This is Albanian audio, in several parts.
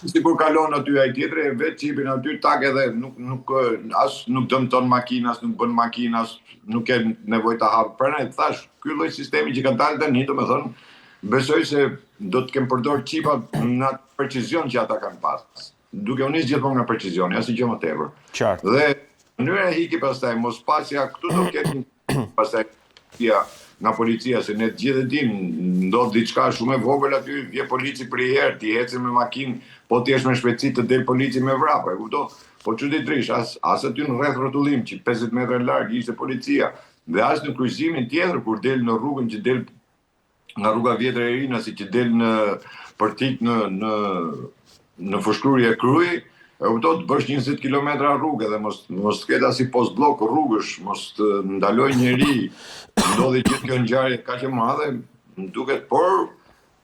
Sikur kalon aty ai tjetri e vet çipin aty tak edhe nuk nuk as nuk dëmton makinë, as nuk bën makinë, as nuk ke nevojë ta hap. Prandaj thash, ky lloj sistemi që ka dalë tani, domethënë, besoj se do të kenë përdor çipa në atë precizion që ata kanë pas. Duke u nis gjithmonë nga precizioni, asnjë gjë më tepër. Qartë. Dhe mënyra e iki pastaj mos pasja këtu do ketë Pastaj ja, nga policia, se ne të gjithë e dimë, ndodh diçka shumë e vogël aty, vjen polici përnjëherë, ti ecën me makinë, po ti jesh me shpejtësi të del polici me vrap, e kupton? Po çuditërisht, as, as aty në rreth rrotullim që 50 metra larg ishte policia, dhe as në kryqëzimin tjetër kur del në rrugën që del nga rruga vjetër e Rinasit që del në përtik në në në Fushë-Krujë e Krujë, e kupton, të bësh 20 kilometra rrugë dhe mos mos të ketë asnjë postbllok rrugësh, mos të ndalojë njeri, ndodhi gjithë kjo ngjarje kaq e madhe, më duket, por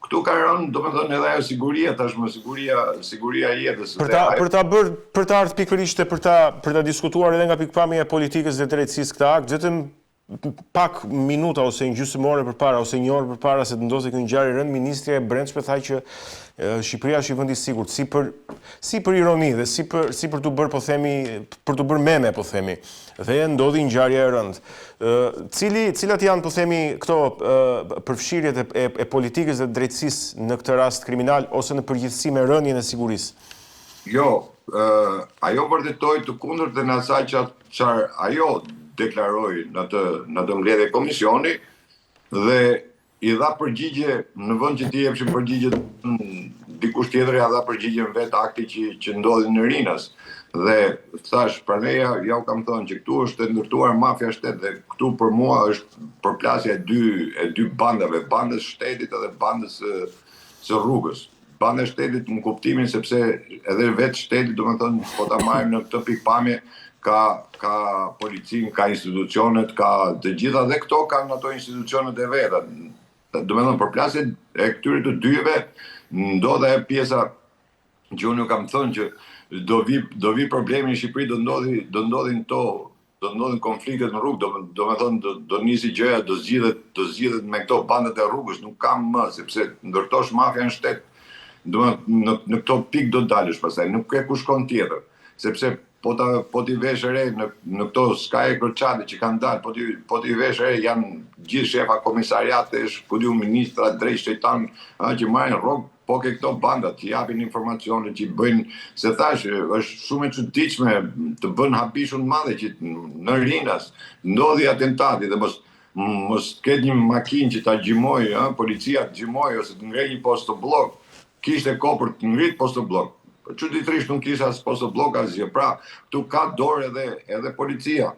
këtu ka rënë, domethënë edhe ajo siguria tashmë, siguria, siguria e jetës. Për ta për ta bërë për të ardhur pikërisht e për ta për ta diskutuar edhe nga pikëpamja e politikës dhe drejtësisë këtë akt, vetëm Pak minuta ose një gjysmë ore përpara ose një orë përpara se të ndodhte kjo ngjarje e rëndë, ministrja e Brendshme tha që Shqipëria është një vend i sigurt, si për si për ironi dhe si për si për t'u bërë po themi, për t'u bërë meme po themi. Dhe ndodhi ngjarja e rëndë. Ë cili cilat janë po themi këto përfshirjet e, e, e politikës dhe drejtësisë në këtë rast kriminal ose në përgjithësi me rënien e sigurisë? Jo, ë ajo vërtetoi të kundërtën e asaj që Çfarë ajo deklaroi në atë në atë mbledhje komisioni dhe i dha përgjigje në vend që t'i jepshin përgjigje dikush tjetër ia dha përgjigjen vetë akti që që ndodhi në Rinas. Dhe thash, prandaj ja, ja u kam thënë që këtu është e ndërtuar mafia shtet dhe këtu për mua është përplasja e dy e dy bandave, bandës shtetit edhe bandës së së rrugës. Banda e shtetit në kuptimin sepse edhe vetë shteti, domethënë, po ta marrim në këtë pikëpamje, ka ka policinë, ka institucionet, ka të gjitha dhe këto kanë ato institucionet e veta. Domethënë përplasjet e këtyre të dyve ndodh ajo pjesa që unë ju kam thënë që do vi do vi problemi në Shqipëri do ndodhi do ndodhin këto do të ndodhin konfliktet në rrugë, do domethënë do do nisi gjëja, do zgjidhet, do zgjidhet me këto bandat e rrugës, nuk ka më, sepse ndërtosh mafia në shtet, domethënë në në këto pikë do të dalësh pastaj, nuk ke ku shkon tjetër, sepse po ta po t'i vesh re në në këto Sky e Kërçate që kanë dalë, po t'i po t'i vesh re janë gjithë shefa komisariatesh, ku di unë ministra dreq shejtan, ëh që marrin rrogë Po ke këto bandat që japin informacione që bëjnë, se thash, është shumë e çuditshme, të bën habi shumë të madhe që në Rinas ndodhi atentati dhe mos mos ketë një makinë që ta gjimojë, ë, policia të gjimojë ose të ngrejë një postobllok. Kishte kohë për të ngrit postobllok. Po çuditërisht nuk kishte as postobllok asgjë. Pra, këtu ka dorë edhe edhe policia.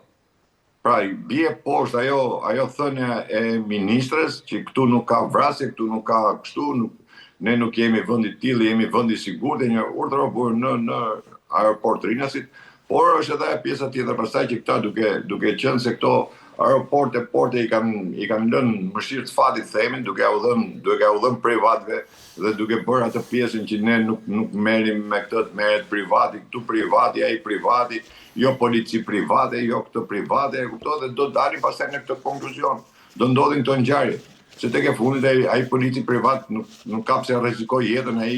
Pra, bie poshtë ajo ajo thënia e ministres që këtu nuk ka vrasje, këtu nuk ka kështu, nuk ne nuk jemi vend i tillë, jemi vend i sigurt e një urdhër u në në aeroport Rinasit, por është edhe ajo pjesa tjetër pastaj që këta duke duke qenë se këto aeroporte porte i kanë i kanë lënë mëshirë të fatit themin duke u dhënë duke u dhënë privatëve dhe duke bërë atë pjesën që ne nuk nuk merrem me këtë të merret privati këtu privati ai privati Jo polici private, jo këtë private, e kupton dhe do dalim pastaj në këtë konkluzion. Do ndodhin këto ngjarje. Se tek e fundit ai ai polici privat nuk nuk ka pse rrezikojë jetën ai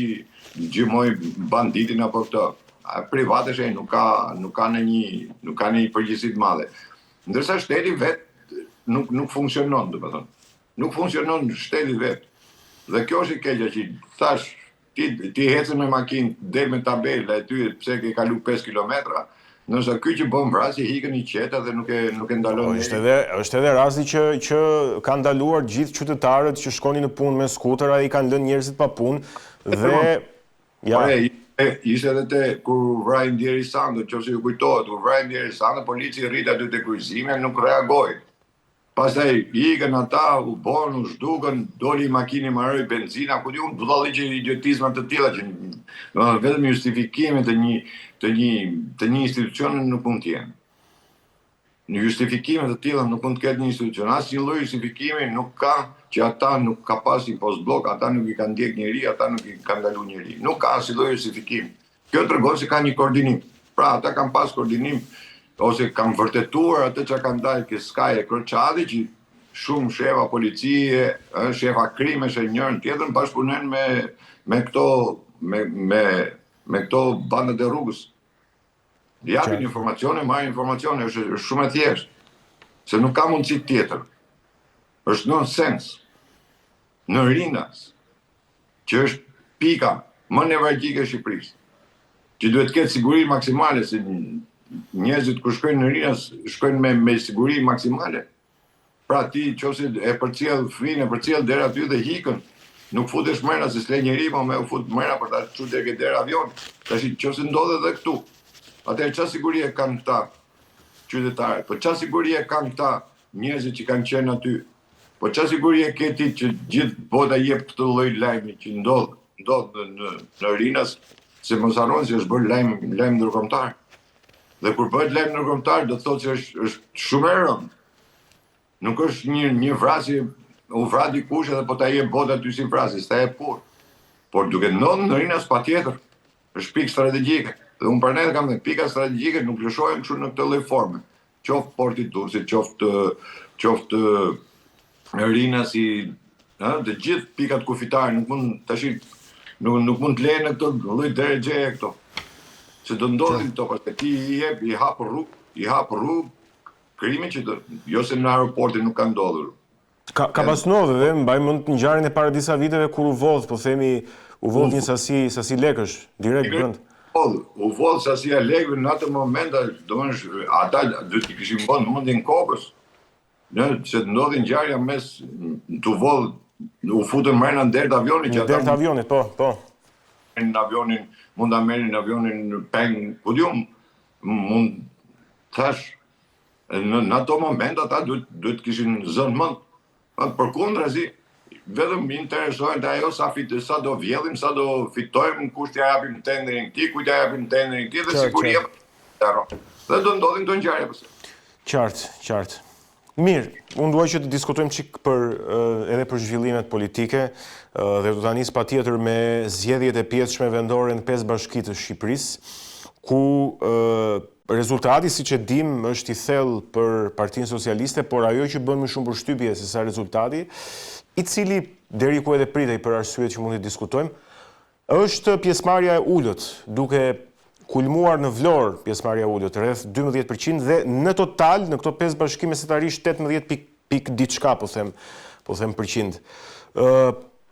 gjymoi banditin apo këtë. A privat është ai, nuk ka nuk ka ndonjë nuk ka ndonjë përgjegjësi të madhe. Ndërsa shteti vet nuk nuk funksionon, domethënë. Nuk funksionon shteti vet. Dhe kjo është e keqja që thash Ti ti ecën me makinë, del me tabelë e ty pse ke kalu 5 kilometra, ndërsa ky që bën vrasje ikën i qetë dhe nuk e nuk e ndalon Po, është edhe është edhe rasti që që kanë ndaluar gjithë qytetarët që shkonin në punë me skutera, i kanë lënë njerëzit pa punë dhe ja. Ore, ishte edhe te kur u vra i ndjeri Sando, nëse ju kujtohet, u vra i ndjeri Sando, polici rriti aty te kryqëzimi, nuk reagoi. Pastaj ikën ata, u bon, u zhdukën, doli makinë i mbaroi benzina, ku di unë budalliqe idiotizma të tilla që domethënë vetëm justifikime të një të një të një institucioni nuk mund të jenë. Në justifikime të tilla nuk mund të ketë një institucion, asnjë lloj justifikimi nuk ka që ata nuk ka pas një postbllok, ata nuk i kanë ndjek njeri, ata nuk i kanë ndalu njeri. Nuk ka asnjë lloj justifikimi. Kjo tregon se ka një koordinim. Pra, ata kanë pas koordinim ose kanë vërtetuar atë që kanë dalë ke Sky e Kërçadi që shumë shefa policie, shefa krimesh e njërën tjetrën bashkëpunojnë me me këto me me me këto bandat e rrugës. Japin informacione, marrin informacione, është, është shumë e thjeshtë. Se nuk ka mundësi tjetër. Është nonsens. Në Rinas, që është pika më nevralgjike e Shqipërisë, që duhet të ketë siguri maksimale, se njerëzit kur shkojnë në Rinas, shkojnë me, me siguri maksimale. Pra ti qoftë se e përcjell fëmijën, e përcjell deri aty dhe ikën. Nuk futesh mrena se s'le njeri më me u fut mrena për ta çu deri ke dera avioni. Tash qoftë se ndodh edhe këtu. Atëherë çfarë sigurie kanë këta qytetarët? Po çfarë sigurie kanë këta njerëzit që kanë qenë aty? Po çfarë sigurie ke ti që gjithë bota jep këtë lloj lajmi që ndodh, ndodh në në, në Rinas, se mos harroni se është bërë lajm lajm ndërkombëtar. Dhe kur bëhet lajm ndërkombëtar do të thotë se është është shumë e rëndë. Nuk është një një vrasje, u vra dikush edhe po ta jep bota ty si vrasje, s'ta jep kurrë. Por duke ndodhur në Rinas patjetër, është pikë strategjike. Dhe unë prandaj kam thënë, pika strategjike nuk lëshohen kështu në këtë lloj forme. Qoftë porti i Durrësit, qoftë qoftë Rinasi, ë, të gjithë pikat kufitare nuk mund tash nuk nuk mund të lejnë në këtë lloj derexheje këto. Se do ndodhin këto, pastaj ti i jep, i hap rrugë, i hap rrugë krimit që do, jo se në aeroporte nuk ka ndodhur. Ka ka pas ndodhur dhe mbaj mend ngjarjen e para disa viteve kur u vodh, po themi, u vodh një sasi sasi lekësh direkt brenda. U vodh sasia e lekëve në atë moment, domethënë ata duhet t'i kishin vënë mendjen kokës. Në se të ndodhi ngjarja mes t'u vodh u futën mrena në derë të avionit që ata. Në derë të avionit, po, po. Në avionin, mund ta merrin avionin peng, ku di unë, mund thash në, në ato moment ata duhet duhet të kishin zënë mend. Përkundrazi, vetëm interesohen te ajo sa fit, sa do vjedhim, sa do fitojmë, kush t'ia japim tenderin këtij, kujt t'ia japim tenderin këtij dhe siguria. Dhe do ndodhin këto ngjarje pastaj. Qartë, qartë. Mirë, unë dua që të diskutojmë çik për edhe për zhvillimet politike dhe do ta nis patjetër me zgjedhjet e pjesshme vendore në pesë bashki të Shqipërisë, ku rezultati siç e dimë është i thellë për Partinë Socialiste, por ajo që bën më shumë përshtypje se sa rezultati, i cili deri ku edhe pritej për arsyet që mund t'i diskutojmë, Është pjesëmarrja e ulët, duke kulmuar në Vlorë pjesëmarrja e ulët, rreth 12 për qind dhe në total në këto pesë bashki mesatarisht 18 pikë pikë diçka po them, po them për qind. Ë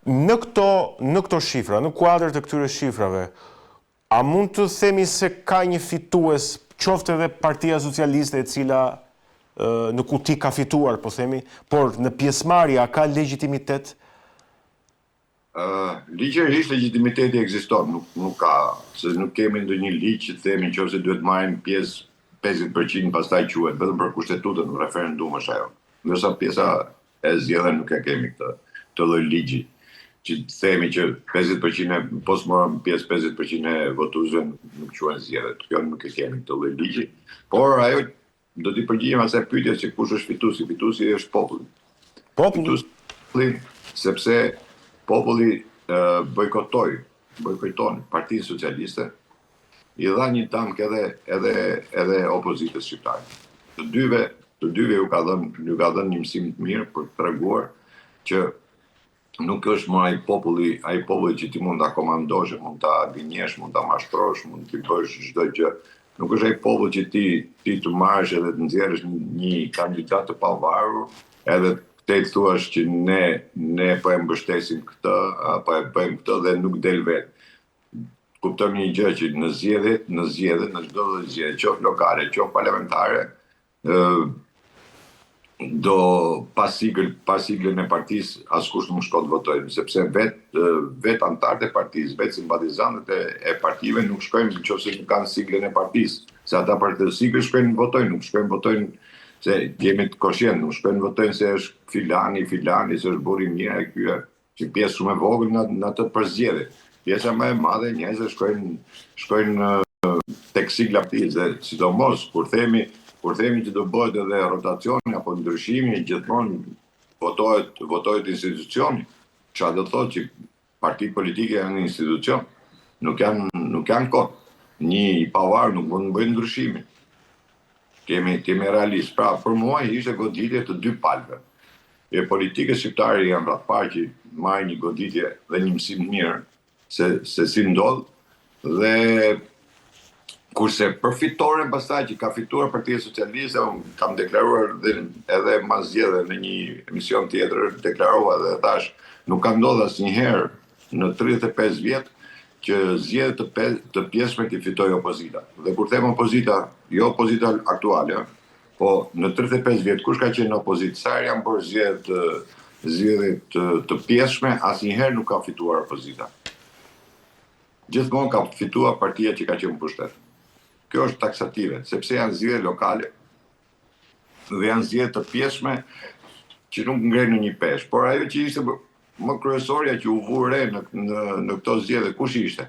në këto në këto shifra, në kuadër të këtyre shifrave, a mund të themi se ka një fitues, qoftë edhe Partia Socialiste e cila në kuti ka fituar, po themi, por në pjesëmarrje a ka legjitimitet? Ligjërisht legjitimiteti ekziston, nuk nuk ka, se nuk kemi ndonjë ligj që të themi nëse duhet të marrim pjesë 50% pastaj quhet, vetëm për kushtetutën referendum është ajo. Ndërsa pjesa e zgjedhjeve nuk e kemi këtë këtë lloj ligji që të themi që 50% e po s'morëm pjesë 50% e votuesve nuk quhen zgjedhjet. Kjo nuk e kemi këtë lloj ligji, por ajo Do t'i përgjigjem asaj pyetjes se kush është fituesi. Fituesi është populli. Populli. Fituesi, sepse populli bojkotoi, bojkoton Partinë Socialiste, i dha një damkë edhe edhe edhe opozitës shqiptare. Të dyve, të dyve ju ka dhënë, ju ka dhënë një mësim të mirë për të treguar që nuk është më ai populli, ai populli që ti mund ta komandosh, mund ta gënjesh, mund ta mashtrosh, mund t'i bësh çdo gjë. Nuk është ai popull që ti ti të marrësh edhe të nxjerrësh një kandidat të pavarur, edhe te të thuash që ne ne po e mbështesim këtë, po e bëjmë këtë dhe nuk del vetë. Kuptojmë një gjë që në zgjedhjet, në zgjedhjet, në çdo lloj zgjedhje, qoftë lokale, qoftë parlamentare, do pa sigël, pa siglën e partisë askush nuk shkon të votojë, sepse vetë vetë anëtarët e partisë, vetë simpatizantët e, e partive nuk shkojnë nëse nuk kanë siglën e partisë, se ata për të sigël shkojnë të votojnë, nuk shkojnë votojnë se jemi të koshient, nuk shkojnë votojnë se është filani, filani, se është burrë i mirë e ky që pjesë shumë e vogël në, në atë përzgjedhje. Pjesa më e madhe e njerëzve shkojnë shkojnë tek sigla e partisë dhe sidomos kur themi kur themi që do bëhet edhe rotacioni apo ndryshimi, gjithmonë votohet votohet institucioni. Çfarë do të thotë që partitë politike janë institucion, nuk janë nuk janë kot. Një i pavarur nuk mund të bëjë ndryshimin. Jemi jemi realist. Pra, për mua ishte goditje të dy palëve. E politikës shqiptare janë në radhë parë që marrin një goditje dhe një mësim të mirë se se si ndodh. Dhe kurse për fitoren pastaj që ka fituar Partia Socialiste, unë kam deklaruar dhe edhe mas zgjedhjeve në një emision tjetër, deklarova dhe thash, nuk ka ndodhur asnjëherë në 35 vjet që zgjedhjet të, pe, të pjesshme t'i fitojë opozita. Dhe kur them opozita, jo opozita aktuale, po në 35 vjet kush ka qenë në opozitë, sa herë janë bërë zgjedhjet zgjedhjet të, të pjesshme, asnjëherë nuk ka fituar opozita. Gjithmonë ka fituar partia që ka qenë në pushtet. Kjo është taksative, sepse janë zgjedhje lokale dhe janë zgjedhje të pjesshme që nuk ngrenë në një peshë. Por ajo që ishte më kryesorja që u vu re në, në, në këto zgjedhje, kush ishte?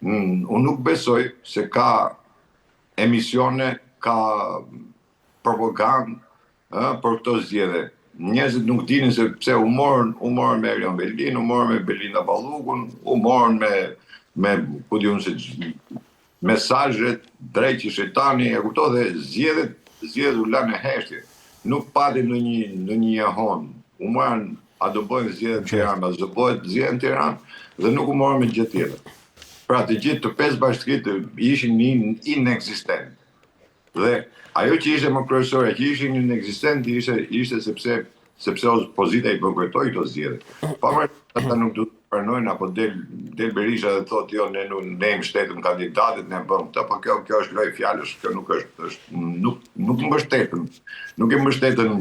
Mm, unë nuk besoj se ka emisione, ka propagandë ë për këto zgjedhje. Njerëzit nuk dinin se pse u morën, u morën me Erion Veliajn, u morën me Belinda Ballukun, u morën me me ku di unë se mesazhet dreqi shejtani, e kupton dhe zgjedhjet, zgjedhjet u lanë në heshtje. Nuk pati ndonjë ndonjë jehonë. U morën a do bëhen zgjedhjet në Tiranë, a do bëhet zgjedhjet në Tiranë dhe nuk u morën me gjë tjetër. Pra të gjithë të pesë bashkitë ishin inekzistent. Dhe ajo që ishte më kryesorja, që ishin inekzistent, ishte ishte sepse sepse opozita i bojkotoi këto zgjedhje. Pavarësisht ata nuk duhet të pranojnë apo del del Berisha dhe thotë jo ne nuk ne i mbështetëm kandidatit, ne bëmë këtë, po kjo kjo është lojë fjalësh, kjo nuk është është nuk nuk mbështetën, nuk e mbështetën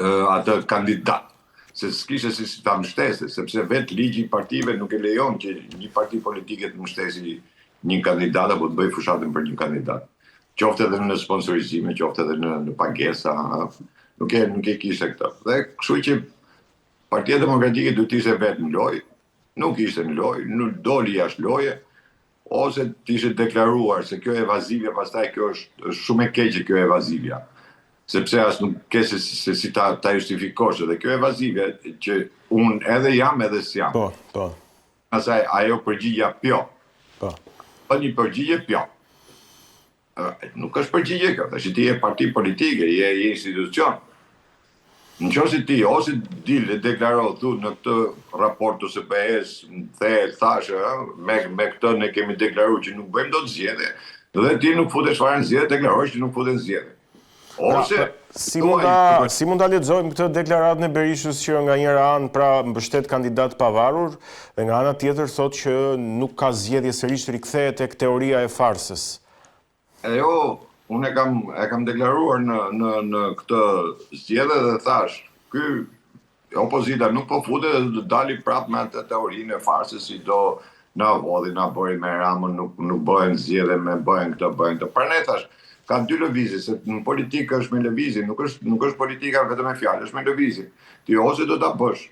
atë kandidat se s'kishte si si ta mbështeste, sepse vetë ligji i partive nuk e lejon që një parti politike të mbështesi një kandidat apo të bëjë fushatën për një kandidat. Qoftë edhe në sponsorizime, qoftë edhe në në pagesa, nuk e nuk e kishte këtë. Dhe kështu që Partia Demokratike duhet të ishte vetë në lojë, nuk ishte në lojë, nuk doli jashtë loje, ose të ishte deklaruar se kjo evazivja pastaj kjo është, është shumë e keqe kjo evazivja sepse as nuk ke se, se si ta, ta justifikosh edhe kjo evazivja që unë edhe jam edhe s'jam. Po, po. Pastaj ajo përgjigja pjo. Po. Po një përgjigje pjo. Nuk është përgjigje kjo, tash ti je parti politike, je je institucion. Në qoftë se ti ose dil e deklaro thu në këtë raport të OSBE-s, the, thashë, me, me këtë ne kemi deklaru që nuk bëjmë dot zgjedhje, dhe ti nuk futesh fare në zgjedhje, deklarosh që nuk futesh në zgjedhje. Pra, Ose pra, si mund ta si mund ta lexojmë këtë deklaratën e Berishës që nga njëra anë pra mbështet kandidat të pavarur dhe nga ana tjetër thotë që nuk ka zgjedhje sërish rikthehet tek teoria e farsës. Ajo, unë e kam e kam deklaruar në në në këtë zgjedhje dhe thash, ky Opozita nuk po futet dhe do dali prapë me atë teorinë e farsës si do na vodhi, na bëri me Ramën, nuk nuk bëhen zgjedhje, me bëhen këtë, bëhen këtë. Prandaj thash, ka dy lëvizje, se në politikë është me lëvizje, nuk është nuk është politika vetëm me fjalë, është me lëvizje. Ti ose do ta bësh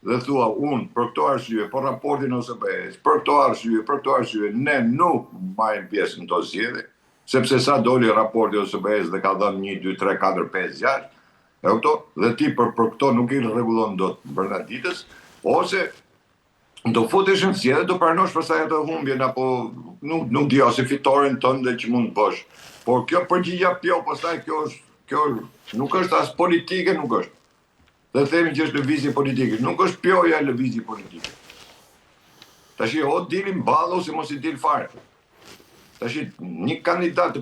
dhe thua unë për këto arsye, për raportin e OSBE-s, për këto arsye, për këto arsye, ne nuk marrim pjesë në këto zgjedhje, sepse sa doli raporti i OSBE-s dhe ka dhënë 1 2 3 4 5 6, E kupton? Dhe ti për për këto nuk i rregullon dot brenda ditës, ose do futesh në zgjedhje, do pranosh pastaj atë humbjen apo nuk nuk di ose fitoren tënde që mund të bësh. Por kjo përgjigja pjo pastaj kjo është kjo nuk është as politike, nuk është. Dhe themi që është lëvizje politike, nuk është pjoja lëvizje politike. Tashi o dilim ballë ose mos i dil fare. Tashi një kandidat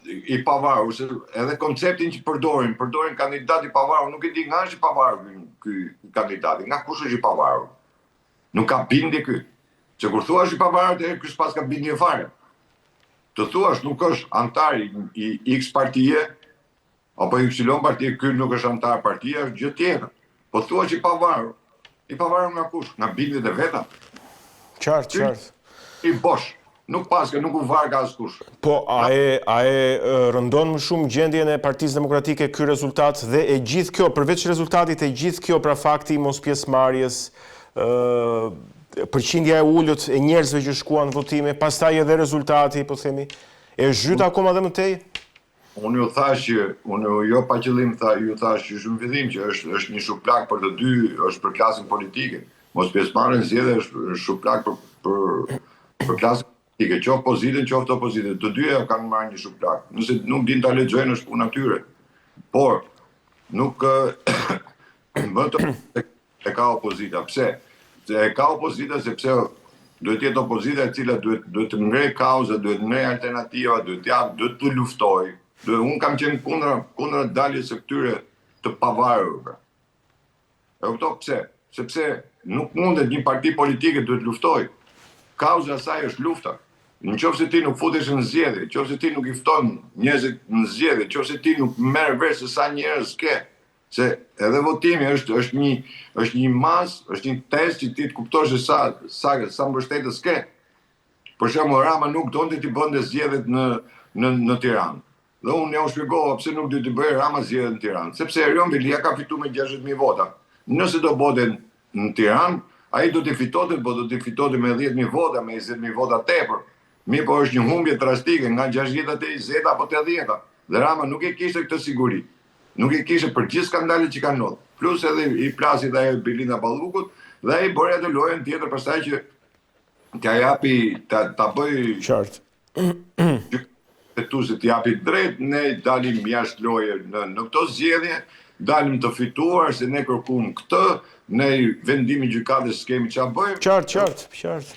i pavarur, se edhe konceptin që përdorin, përdorin kandidat i pavarur, nuk e di nga është i pavarur ky ky kandidati, nga kush është i pavarur. Nuk ka bindje ky. Se kur thua është i pavarur, atëherë ky s'paska bindje fare. Të thuash nuk është anëtar i X partie, Apo Y partie, ky nuk është anëtar partie, është gjë tjetër. Po thua që i pavarur. I pavarur nga kush? Nga bindjet e veta. Qartë, qartë. I bosh. Nuk paska, nuk u varka askush. Po, a e, a e rëndon më shumë gjendjen e Partisë Demokratike ky rezultat dhe e gjithë kjo, përveç rezultatit e gjithë kjo, pra fakti i mospjesëmarrjes, ë përqindja e ulët e njerëzve që shkuan në votime, pastaj edhe rezultati, po themi, e zhyt akoma dhe më tej? Unë ju thash që, unë jo pa qëllim tha, ju thash që shumë fillim që është është një shuplak për të dy, është për klasën politike. Mospjesëmarrja në zgjedhje është është shuplak për për për klasën politike, qoftë pozitën, qoftë opozitën. Të dyja kanë marrë një shuplak. Nëse nuk din ta lexojnë është puna e tyre. Por nuk më të e ka opozita. Pse? Se e ka opozita sepse Duhet të jetë opozita e cila duhet duhet të ngrejë kauza, duhet të ngrejë alternativa, duhet të japë, duhet të luftojë. Duhet unë kam qenë kundra kundra daljes së këtyre të pavarurve. E kupton pse? Sepse nuk mundet një parti politike duhet të luftojë. Kauza e saj është lufta. Në qoftë se ti nuk futesh në zgjedhje, në qoftë se ti nuk i fton njerëzit në zgjedhje, në qoftë se ti nuk merr vesh se sa njerëz ke, se edhe votimi është është një është një masë, është një test që ti të kuptosh se sa sa sa mbështetës ke. Për shembull, Rama nuk donte t'i bënte zgjedhjet në në në Tiranë. Dhe unë ja u shpjegova pse nuk duhet t'i bëjë Rama zgjedhjet në Tiranë, sepse Erion Veliaj ka fituar me 60.000 vota. Nëse do bënte në Tiranë, ai do t'i fitonte, po do t'i fitonte me 10.000 vota, me 20.000 vota tepër. Mirë, po është një humbje drastike nga 60 te 20 apo 80. Dhe Rama nuk e kishte këtë siguri. Nuk e kishte për gjithë skandalet që kanë ndodhur. Plus edhe i plasi dhe ajo Belinda Ballukut dhe ai bëri atë lojën tjetër pastaj që t'ja japi ta ta bëj Qartë. Kushtetuese të japi drejt, ne dalim jashtë loje në në këto zgjedhje, dalim të fituar se ne kërkum këtë, ne vendimi gjykatës s'kemi ç'a bëjmë. Qartë, qartë, qartë.